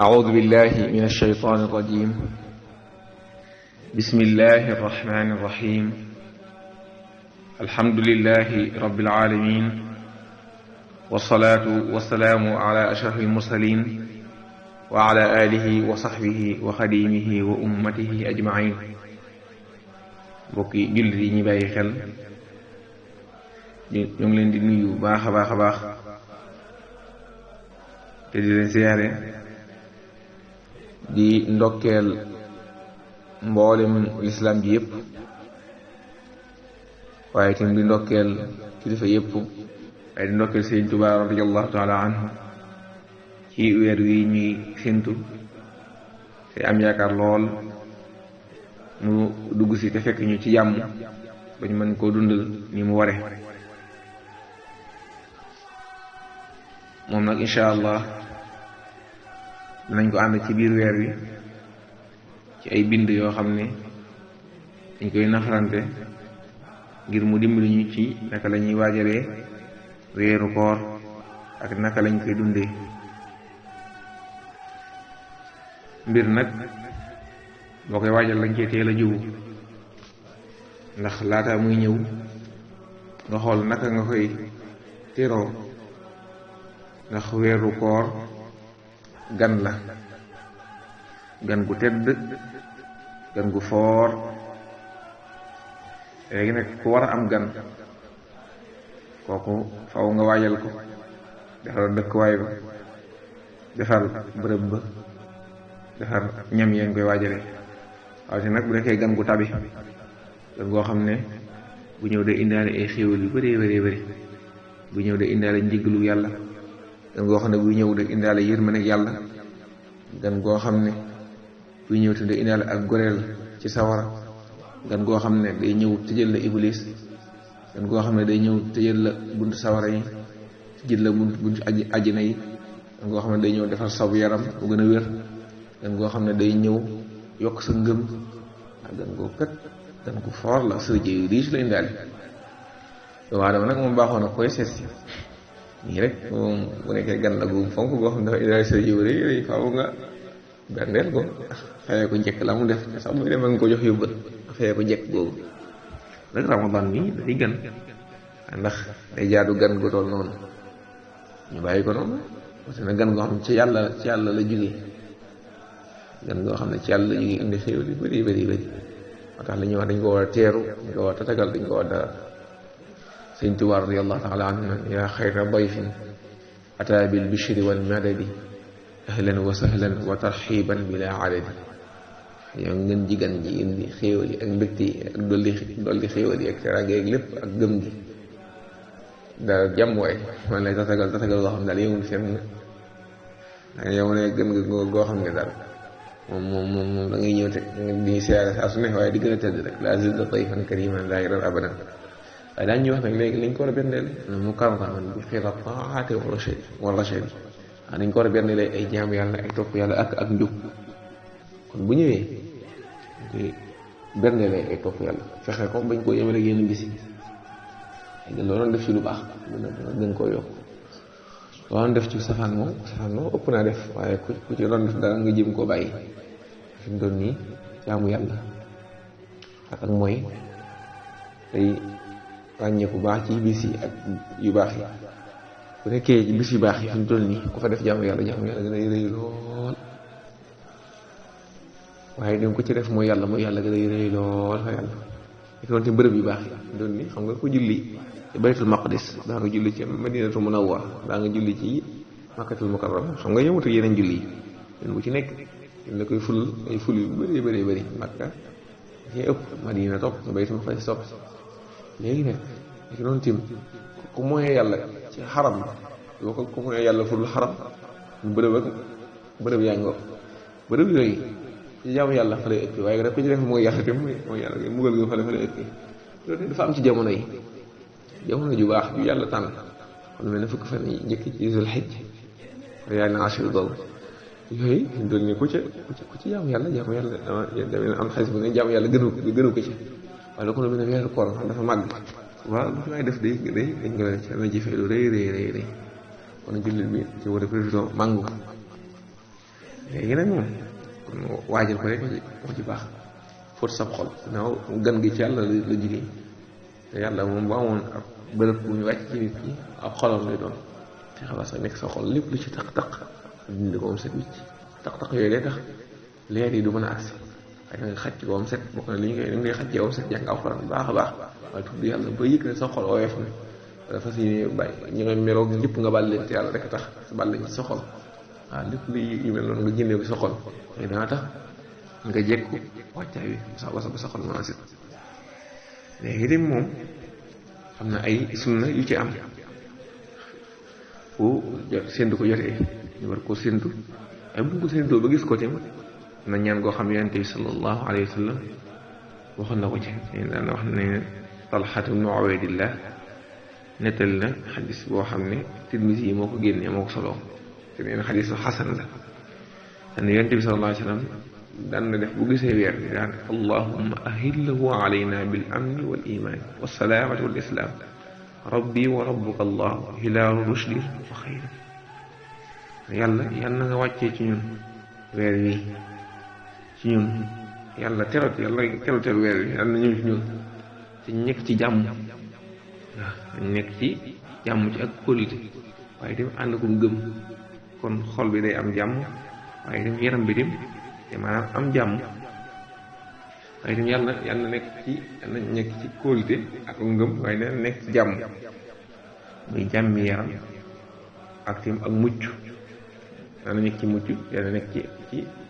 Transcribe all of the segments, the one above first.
أعوذ بالله من الشيطان الرجيم بسم الله الرحمن الرحيم الحمد لله رب العالمين والصلاة والسلام على أشرف المرسلين وعلى آله وصحبه وخديمه وأمته أجمعين bokki jullit yi ñu bàyyi xel ñu ngi leen di nuyu baax a baax a baax te di leen siyaare di ndokkeel mboolem lislaam ji yëpp waaye tamit di ndokkeel kilifa yëpp waaye di ndokkeel Sëriñ Tuubaa radiyallahu taala anhu ci weer wi ñuy séntu te am yaakaar lool mu dugg si te fekk ñu ci jàmm ba ñu mën koo dundal ni mu ware moom nag incha allah dinañ ko ànd ci biir weer wi ci ay bind yoo xam ne dañ koy nafarante ngir mu dimbali ñu ci naka la ñuy waajalee weeru koor ak naka lañ koy dundee mbir nag boo koy waajal lañ cee teel a jiwu ndax laata muy ñëw nga xool naka nga koy teroo ndax weeru koor gan la gan gu tedd gan gu foor léegi nag ku war a am gan kooku faw nga waajal ko defar dëkkuwaay ba defar bërëb ba defar ñam yeen koy waajale waaye te nag bu nekkee gan gu tabi gan goo xam ne bu ñëw de indaale ay xéewal yu bëree bëree bëri bu ñëw de indaale njiglu yàlla gan goo xam ne buy ñëw de indaale yërmande yàlla gan goo xam ne buy ñëw te de indaale ak goreel ci sawara gan goo xam ne day ñëw tëjal la iblis gan goo xam ne day ñëw tëjal la buntu sawara yi tëjal la buntu àjjana yi gan goo xam ne day ñëw defar saw yaram bu gën a wér gan goo xam ne day ñëw yokk sa ngëm ak gan goo kat gan ko foor la sërjë yu riche la indaale doomu aadama nag moom baaxoon na koy seet si nii rek moom bu nekkee gan la gu fonk boo xam ne dafa indaale sërjë yu rëy faaw nga berndeel ko xëyee ko njëkk la mu def sax muy dem nga ko jox yóbbal xëyee ko njëkk googu nag ramadan mi dafay gan ndax day jaadu gan gu toll noonu ñu bàyyi ko noonu parce que gan goo xam ne ci yàlla la jógee gan goo xam ne ci yàlla la jógee indi xéewal yu bëri bëri bëri moo tax li ñuy wax dañ ko war a teeru dañ ko war a tatagal dañ ko war a dara Sëriñ Tuubaa radiyallahu taala anhu yaa xayra dayfin ataa bil bishri wal madadi ahlan wa sahlan wa tarxiban bila adadi yow ngeen jigan ji indi xéewal yi ak mbégte yi ak dolli xéewal yi ak teraanga ak lépp ak gëm gi daal jàmm waay man lay tatagal goo xam ne daal yëmul fenn da yow ne gën nga goo xam ne daal moom da ngay ñëw te di siyaare saa su ne waaye di gën a tedd rek la zilta dayfan kariman zahiran abadan waaye daañu ñuy wax nag léegi lañ ko war a benneel mu karraman bi xira taati wa rachad dañ ko war a benneel ay jaamu yàlla ay topp yàlla ak njub kon bu ñëwee di benneel ay topp yàlla fexe ko bañ koo yemale yenn bisi gën looloon def ci lu baax gën koo yokk looloon def ci safaan moom ëpp naa def waaye ku ci doon def dara nga jëm koo bàyyi fi mu doon nii jaamu yàlla ak mooy day ràññeeku baax ci bis yi ak yu baax yi bu nekkee ci bis yu baax yi fi mu toll nii ku fa def jaamu yàlla gën a rëy lool waaye danga ko ci def mooy yàlla gën a rëy lool fa yàlla nekk doon ci bërëb yu baax yi fi mu toll nii xam nga ko julli ci baytul maqdis daa nga julli ci madinatu munawwara daa nga julli ci makkatul mukarrama xam nga yëmut ak yeneen julli yi bu ci nekk la koy ful ay ful yu bëri bëri bëri makka ci ëpp madina topp nga baytul maqdis topp léegi nag léegi noonu tim ku moyee yàlla ci xaram yoo ko ku moyee yàlla ful xaram bërëb yaa ngi bërëb yooyu ci jaamu yàlla fa lay ëpp waaye rek ku ci def mooy yàlla tim mooy yàlla mugal nga fa lay ëpp loolu dafa am ci jamono yi jamono ju baax ju yàlla tànn xam ne fukk fan yi njëkk ci Zul Hijja yàlla na ashir dool yooyu doon ne ku ci jaamu yàlla dama am xaalis bu ne jaamu yàlla gënu ko ci wala ko lu mel ne weeru koor xam dafa màgg waaw lu fi may def dañ ko def ci dama jëfee lu rëy kon jullit bi ci war a profité màngu léegi nag moom kon waajal ko rek moo ci baax fóot sab xol naaw gan gi ci yàlla la jigéen te yàlla moom bu amoon ab bërëb bu ñu wàcc ci nit ñi ab xolam lay doon te xabaar sax nekk sa xol lépp lu ci taq-taq dindi ko moom set wicc taq-taq yooyu day tax leer yi du mën a agsi waaye nag xaj ko moom set bokk na li ñu koy ngay xajjee moom set jàng alxuraan baax a baax waaye tudd yàlla ba yëg ne sa xol oyof na dafa si bàyyi ñu nga meroog ñëpp nga bàll leen te yàlla rek a tax sa bàll leen ci sa xol waaw lépp lu yu mel noonu nga génnee ko sa xol léegi dana tax nga jekku wàccaay wi ba sa xol mën a set léegi dem moom am na ay sunna yu ci am fu séntu ko jotee ñu war koo séntu ay bu ñu ko séntoo ba gis ko tamit na ñaan goo xam yonent bi sallallahu alayhi wa sallam waxoon na ko ci daan wax ne Talha ibn Ubaydillah nettali na xadis boo xam ne Tirmisi yi moo ko génnee moo ko soloo te nee na xadis xasan la te ne yonent bi sallallahu alayhi wa sallam daan na def bu gisee weer bi daan allahumma ahillahu alayna bil amni wal imani wassalaamati wal islam rabbi wa rabbuka allah hilaalu rushdi wa xayri yàlla na nga wàccee ci ñun weer wi ci ñun yàlla teral weer wi yàlla na ñëw ci ñun te ñu nekk ci jàmm waaw ñu nekk ci jàmm ci ak kóolute waaye dem ànd ko gëm kon xol bi day am jàmm waaye dem yaram bi dem te maanaam am jàmm waaye itam yàlla nekk ci kóolute ak ngëm waaye na nekk ci jàmm muy jàmmi yaram ak tim ak mucc yàlla nekk ci mucc yàlla nekk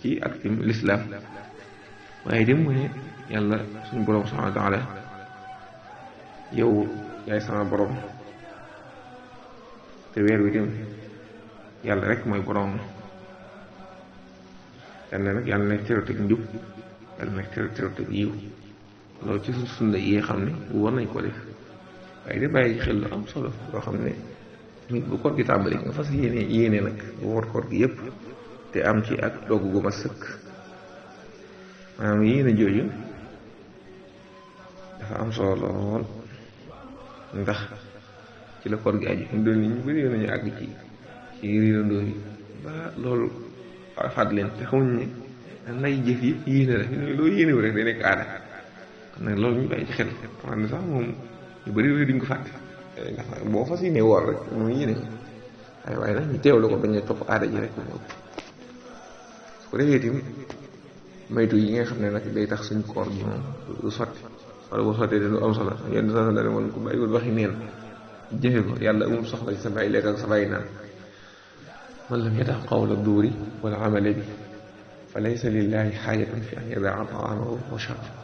ci ak tim lislaam waaye dem mu ne yàlla suñu borom subhanahu wa taala yow yaay sama borom te weer wi tim yàlla rek mooy borom yàlla nekk terooteg njub yàlla nekk terooteg yiw loolu ci suñ sunna yi xam ne bu war nañ ko def waaye di bàyyi xel lu am solo loo xam ne nit bu koor gi tàmbali nga fas yéene nag bu war koor gi yépp te am ci ak dogg gu ma sëkk maanaam yéene jooju dafa am solo lool ndax ci la koor gi aju ñu doon nit ñu bëri nañu àgg ci riirandoo yi ba loolu faat leen te xamuñ ne nay jëf yëpp yéene la loo yéenewu rek day nekk aada kon nag loolu ñu bàyyi ci xel xam ne sax moom ñu bëri bëri duñ ko fàtte ndax boo fas yéene woor rek moom yéene waaye nag ñu teewlu ko bañ a topp aada ji rek mu ëpp su ko defee tim maytu yi nga xam ne nag day tax suñ koor bi moom du sotti wala bu sottee de lu am solo yenn sa la ne woon ku bàyyiwul waxi neen jëfe ko yàlla amul soxla ci sa bàyyi lekk ak sa bàyyi naan man lam yada qawla duuri wala amale bi fa laysa lillahi xaajatun fi an yadaa taamahu wa sharabahu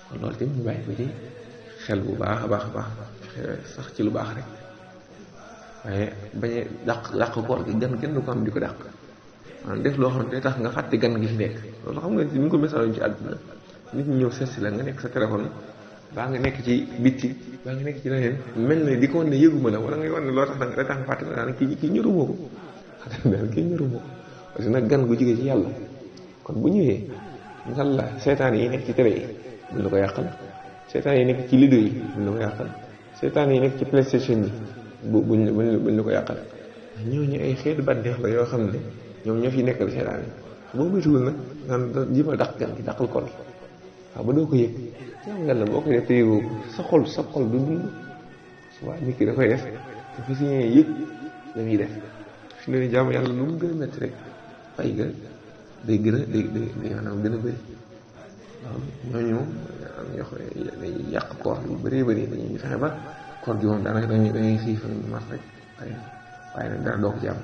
kon loolu tamit ñu bàyyi ko ci xel bu baax a baax a baax sax ci lu baax rek waaye bañ a dàq koor gi gan kenn du ko am di ko dàq maanaam def loo xam ne day tax nga fàtte gan gi fi nekk loolu xam nga ni ñu ko message ci àdduna nit ñi ñëw seet si la nga nekk sa téléphone baa nga nekk ci bitti baa nga nekk ci leneen mel ne di ko wan ne yëguma la wala ngay wan ne loo tax da tax nga fàtte daan kii ñëruma ko daan kii ñëruma ko parce que nag gan gu jógee ci yàlla kon bu ñëwee ngal la seetaan yi nekk ci télé yi buñ la ko yàqal seetaan yi nekk ci lido yi buñ la ko yàqal seetaan yi nekk ci PlayStation yi buñ la ko yàqal ñooñu ay xeetu bànneex la yoo xam ne ñoom ñoo fi nekkal seetaan yi boo moytuwul nag naan jima dàq gan gi dàqal koor waaw ba doo ko yëg jaamu yàlla boo koy def te yëgoo sa xol du dund waaw nit ki da koy def te fa si ñëwee yëg la muy def fi ne jaamu yàlla lu mu gën a métti rek fay ga day gën a day maanaam gën a bëri waaw ñooñu moom ñoo xam ne day yàq koor yu bëree bëri dañuy fexe ba koor gi moom daanaka dañuy xiif mar rek waaye nag dara doo ko jàmm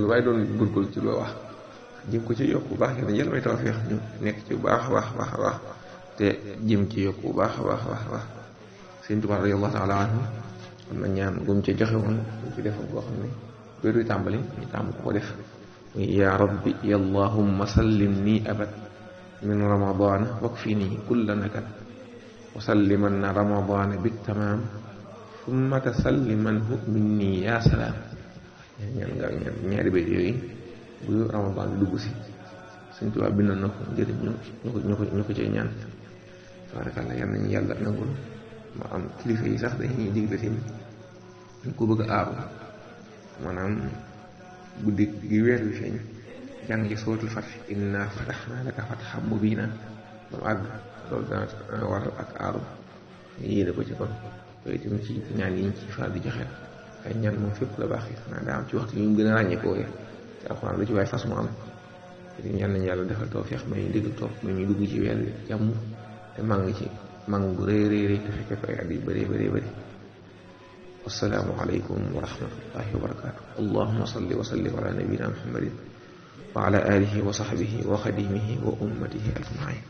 lu waaye doon góorgóorlu ci loo wax jëm ko ci yokk bu baax yéen yàlla may tawfeex ñu nekk ci bu baax a baax te jëm ci yokk bu baax a baax Sëriñ Tuubaa radiyallaahu taala anhu am na ñaan gum ci joxe woon ñu ci defoon boo xam ne bëri tàmbali ñu tàmm ko def muy yaa rabbi yallahumma sallim nii abad min ramadana wakfini kulla nakat wa salliman na ramadana bit tamaam summa tasallimanhu minni yaa salaam ñaari béy yooyu bu ramadan bi dugg si Sëriñ Tuubaa bind na ko njëriñ ñu ko cay ñaan tabarakallah yal nañu yàlla nangul ma am kilifa yi sax dañuy digle tamit ñu ko bëgg a aaru maanaam guddi gi weer wi feeñ jàng ci suratul Fath inna fatahnaa laka fathan mubiina ba mu àgg loolu dana waral ak aaru yéene ko ci kon yooyu itam ci ñaan yi ñu ci faral di joxe ay ñaan moom fépp la baax yi xanaa daa am ci waxtu yu mu gën a ràññeekoo ci alxuraan lu ci waaye fas mu am te ñaan nañu yàlla defal tawfiix may ñu dégg topp may ñu dugg ci weer wi jàmm te màng ci màng bu rëy rëy rëy te fekkee ko ay at yu bëree bëree bëri wassalaamu aleykum wa rahmatullahi wa barakaatu allahumma salli wa sallim ala nabiyina muhammadin wa ala alihi wa sahbihi wa xadimihi wa ummatihi ajmain